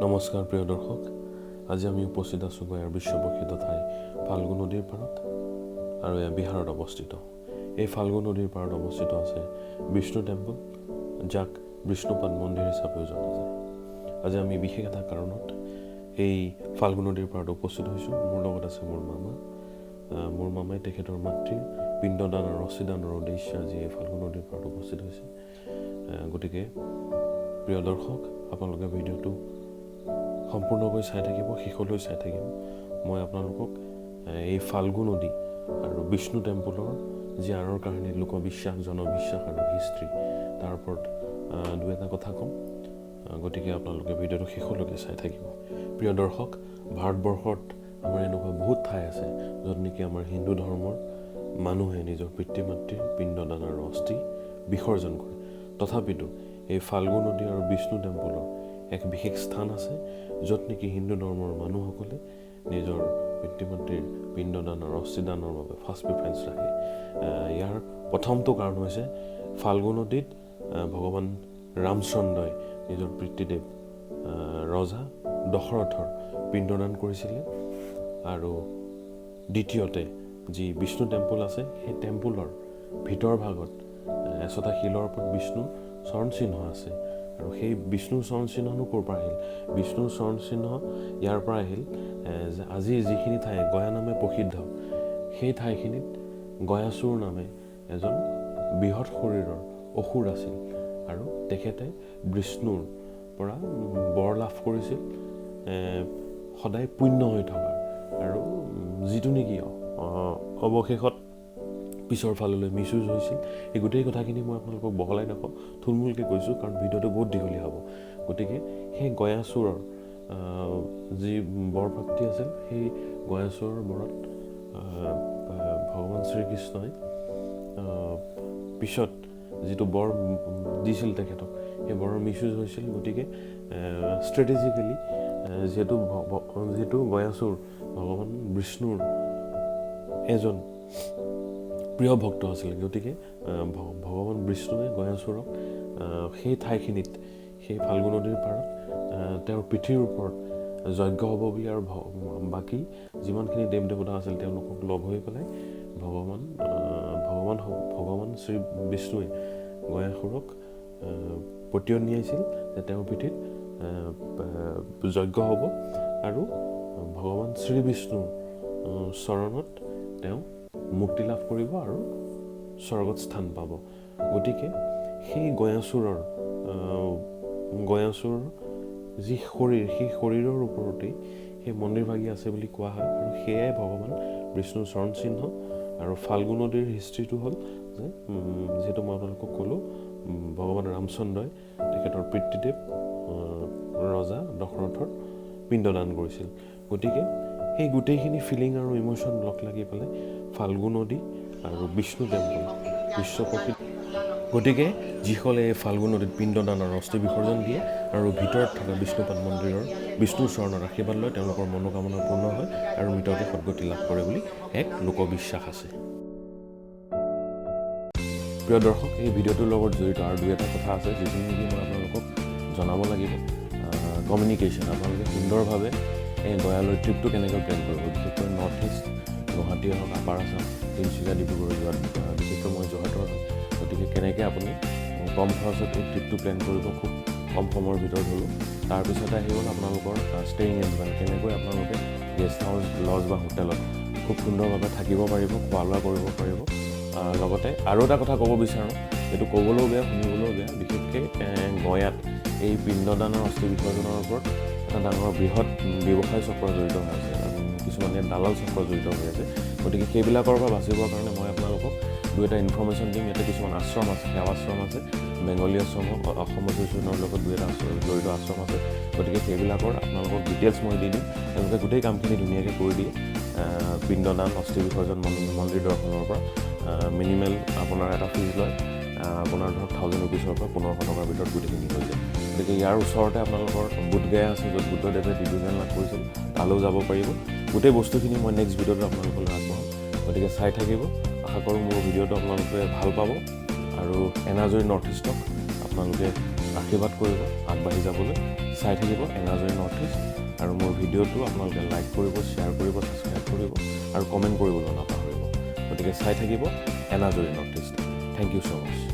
নমস্কাৰ প্ৰিয় দৰ্শক, আজি আমি উপস্থিত আছোঁ গয়াৰ বিশ্বপ্ৰসিদ্ধ ঠাই ফাল্গু নদীৰ পাৰত আৰু এয়া বিহাৰত অৱস্থিত। এই ফাল্গু নদীৰ পাৰত অৱস্থিত আছে বিষ্ণু টেম্পল, যাক বিষ্ণুপাদ মন্দিৰ হিচাপেও জনা যায়। আজি আমি বিশেষ এটা কাৰণত এই ফাল্গু নদীৰ পাৰত উপস্থিত হৈছোঁ। মোৰ লগত আছে মোৰ মামা। মোৰ মামাই তেখেতৰ মাতৃৰ পিণ্ডদান আৰু অস্থিদানৰ উদ্দেশ্যে আজি এই ফাল্গু নদীৰ পাৰত উপস্থিত হৈছে। গতিকে প্ৰিয় দৰ্শক, আপোনালোকে ভিডিঅ'টো সম্পূৰ্ণকৈ চাই থাকিব, শেষলৈ চাই থাকিব। মই আপোনালোকক এই ফাল্গু নদী আৰু বিষ্ণু টেম্পলৰ যি আঁৰৰ কাহিনী, লোকবিশ্বাস, জনবিশ্বাস আৰু হিষ্ট্ৰী, তাৰ ওপৰত দুই এটা কথা ক'ম। গতিকে আপোনালোকে ভিডিঅ'টো শেষলৈকে চাই থাকিব। প্ৰিয় দৰ্শক, ভাৰতবৰ্ষত আমাৰ এনেকুৱা বহুত ঠাই আছে য'ত নেকি আমাৰ হিন্দু ধৰ্মৰ মানুহে নিজৰ পিতৃ মাতৃৰ পিণ্ডদান আৰু অস্থি বিসৰ্জন কৰে। তথাপিতো এই ফাল্গু নদী আৰু বিষ্ণু টেম্পলৰ এক বিশেষ স্থান আছে, য'ত নেকি হিন্দু ধৰ্মৰ মানুহসকলে নিজৰ পিতৃ মাতৃৰ পিণ্ডদান আৰু অস্থিদানৰ বাবে ফাৰ্ষ্ট প্ৰিফাৰেঞ্চ ৰাখে। ইয়াৰ প্ৰথমটো কাৰণ হৈছে ফাল্গু নদীত ভগৱান ৰামচন্দ্ৰই নিজৰ পিতৃদেৱ ৰজা দশৰথৰ পিণ্ডদান কৰিছিলে আৰু দ্বিতীয়তে যি বিষ্ণু টেম্পল আছে, সেই টেম্পলৰ ভিতৰ ভাগত এচটা শিলৰ ওপৰত বিষ্ণুৰ চৰণ চিহ্ন আছে। আৰু সেই বিষ্ণুৰ চৰণ চিহ্ননো ক'ৰ পৰা আহিল? বিষ্ণুৰ চৰণ চিহ্ন ইয়াৰ পৰা আহিল যে আজি যিখিনি ঠাই গয়া নামে প্ৰসিদ্ধ, সেই ঠাইখিনিত গয়াচুৰ নামে এজন বৃহৎ শৰীৰৰ অসুৰ আছিল আৰু তেখেতে বিষ্ণুৰ পৰা বৰ লাভ কৰিছিল সদায় পুণ্য হৈ থকাৰ আৰু যিটো নেকি অৱশেষত পিছৰ ফাললৈ মিছইউজ হৈছিল। এই গোটেই কথাখিনি মই আপোনালোকক বহলাই নকওঁ, থুলমূলকৈ কৈছোঁ, কাৰণ ভিডিঅ'টো বহুত দীঘলীয়া হ'ব। গতিকে সেই গয়াচুৰৰ যি বৰপ্ৰাপ্তি আছিল, সেই গয়াচুৰৰ বৰত ভগৱান শ্ৰীকৃষ্ণই পিছত যিটো বৰ দিছিল তেখেতক, সেই বৰৰ মিছইউজ হৈছিল। গতিকে ষ্ট্ৰেটেজিকেলি যিহেতু গয়াচুৰ ভগৱান বিষ্ণুৰ এজন প্ৰিয় ভক্ত আছিল, গতিকে ভগৱান বিষ্ণুৱে গয়াচুৰক সেই ঠাইখিনিত, সেই ফাল্গু নদীৰ পাৰত তেওঁৰ পিঠিৰ ওপৰত যজ্ঞ হ'ব বুলি আৰু বাকী যিমানখিনি দেৱ দেৱতা আছিল, তেওঁলোকক লগ হৈ পেলাই ভগৱান শ্ৰী বিষ্ণুৱে গয়াসুৰক পতিয়ন নিয়াইছিল যে তেওঁৰ পিঠিত যজ্ঞ হ'ব আৰু ভগৱান শ্ৰী বিষ্ণুৰ চৰণত তেওঁ মুক্তি লাভ কৰিব আৰু স্বৰ্গত স্থান পাব। গতিকে সেই গয়াচুৰৰ যি শৰীৰ, সেই শৰীৰৰ ওপৰতেই সেই মন্দিৰভাগি আছে বুলি কোৱা হয় আৰু সেয়াই ভগৱান বিষ্ণুৰ চৰণ চিহ্ন। আৰু ফাল্গু নদীৰ হিষ্ট্ৰীটো হ'ল যে যিহেতু মই আপোনালোকক ক'লোঁ, ভগৱান ৰামচন্দ্ৰই তেখেতৰ পিতৃদেৱ ৰজা দশৰথৰ পিণ্ডদান কৰিছিল। গতিকে সেই গোটেইখিনি ফিলিং আৰু ইম'শ্যন লগ লাগি পেলাই ফাল্গু নদী আৰু বিষ্ণু টেম্পল বিশ্বপ্ৰসিদ্ধ। গতিকে যিসকলে এই ফাল্গু নদীত পিণ্ডদান আৰু অস্থি বিসৰ্জন দিয়ে আৰু ভিতৰত থকা বিষ্ণুপাদ মন্দিৰৰ বিষ্ণুৰ চৰণত আশীৰ্বাদ লয়, তেওঁলোকৰ মনোকামনা পূৰ্ণ হয় আৰু মৃতকে সদগতি লাভ কৰে বুলি এক লোকবিশ্বাস আছে। প্ৰিয় দৰ্শক, এই ভিডিঅ'টোৰ লগত জড়িত আৰু দুই এটা কথা আছে, যিখিনি নেকি মই আপোনালোকক জনাব লাগিব। কমিউনিকেশ্যন, আপোনালোকে সুন্দৰভাৱে এই গয়ালৈ ট্ৰিপটো কেনেকৈ প্লেন কৰিব, বিশেষকৈ নৰ্থ ইষ্ট, গুৱাহাটীয়ে হওক, আপাৰ আছাম, তিনিচুকীয়া, ডিব্ৰুগড় যোৱাত, বিশেষকৈ মই যোৰহাটৰ হয়, গতিকে কেনেকৈ আপুনি কম খৰচত এই ট্ৰিপটো প্লেন কৰিব, খুব কম সময়ৰ ভিতৰত হ'লেও। তাৰপিছতে আহি গ'ল আপোনালোকৰ ষ্টেয়িং এৰেঞ্জমেণ্ট, কেনেকৈ আপোনালোকে গেষ্ট হাউচ, লজ বা হোটেলত খুব সুন্দৰভাৱে থাকিব পাৰিব, খোৱা লোৱা কৰিব পাৰিব। লগতে আৰু এটা কথা ক'ব বিচাৰোঁ, এইটো ক'বলৈও বেয়া, শুনিবলৈও বেয়া, বিশেষকৈ গয়াত এই পিণ্ডদানৰ অস্থি বিসৰ্জনৰ ওপৰত এটা ডাঙৰ বৃহৎ ব্যৱসায় চক্ৰ জড়িত হৈ আছে। কিছুমান ইয়াত দালাল চক্ৰ জড়িত হৈ আছে। গতিকে সেইবিলাকৰ পৰা বাচিবৰ কাৰণে মই আপোনালোকক দুই এটা ইনফৰ্মেশ্যন দিম। ইয়াতে কিছুমান আশ্ৰম আছে, সেৱাশ্ৰম আছে, বেংগলী আশ্ৰম হওক, অসম এছ'চিয়েশ্যনৰ লগত দুই এটা জড়িত আশ্ৰম আছে। গতিকে সেইবিলাকৰ আপোনালোকক ডিটেইলছ মই দি দিম। তেওঁলোকে গোটেই কামখিনি ধুনীয়াকৈ কৰি দিয়ে। পিণ্ডদান, অস্থি বিসৰ্জন, মন্দিৰ দৰ্শনৰ পৰা মিনিমেল আপোনাৰ এটা ফিজ লয়। আপোনাৰ ধৰক 1000 ৰুপিছৰ পৰা 1500 টকাৰ ভিতৰত গোটেইখিনি হৈ যায়। গতিকে ইয়াৰ ওচৰতে আপোনালোকৰ বোধগয়া আছে, য'ত বুদ্ধদেৱে দিব্যজ্ঞান লাভ কৰিছিল, তালৈও যাব পাৰিব। গোটেই বস্তুখিনি মই নেক্সট ভিডিঅ'টোত আপোনালোকলৈ আগবঢ়াম। গতিকে চাই থাকিব। আশা কৰোঁ মোৰ ভিডিঅ'টো আপোনালোকে ভাল পাব আৰু এনাজৰী নৰ্থ ইষ্টক আপোনালোকে আশীৰ্বাদ কৰিব আগবাঢ়ি যাবলৈ। চাই থাকিব এনাজৰী নৰ্থ ইষ্ট আৰু মোৰ ভিডিঅ'টো আপোনালোকে লাইক কৰিব, শ্বেয়াৰ কৰিব, ছাবস্ক্ৰাইব কৰিব আৰু কমেণ্ট কৰিবলৈ নাপাহৰিব। গতিকে চাই থাকিব এনাজৰী north east. Thank you so much.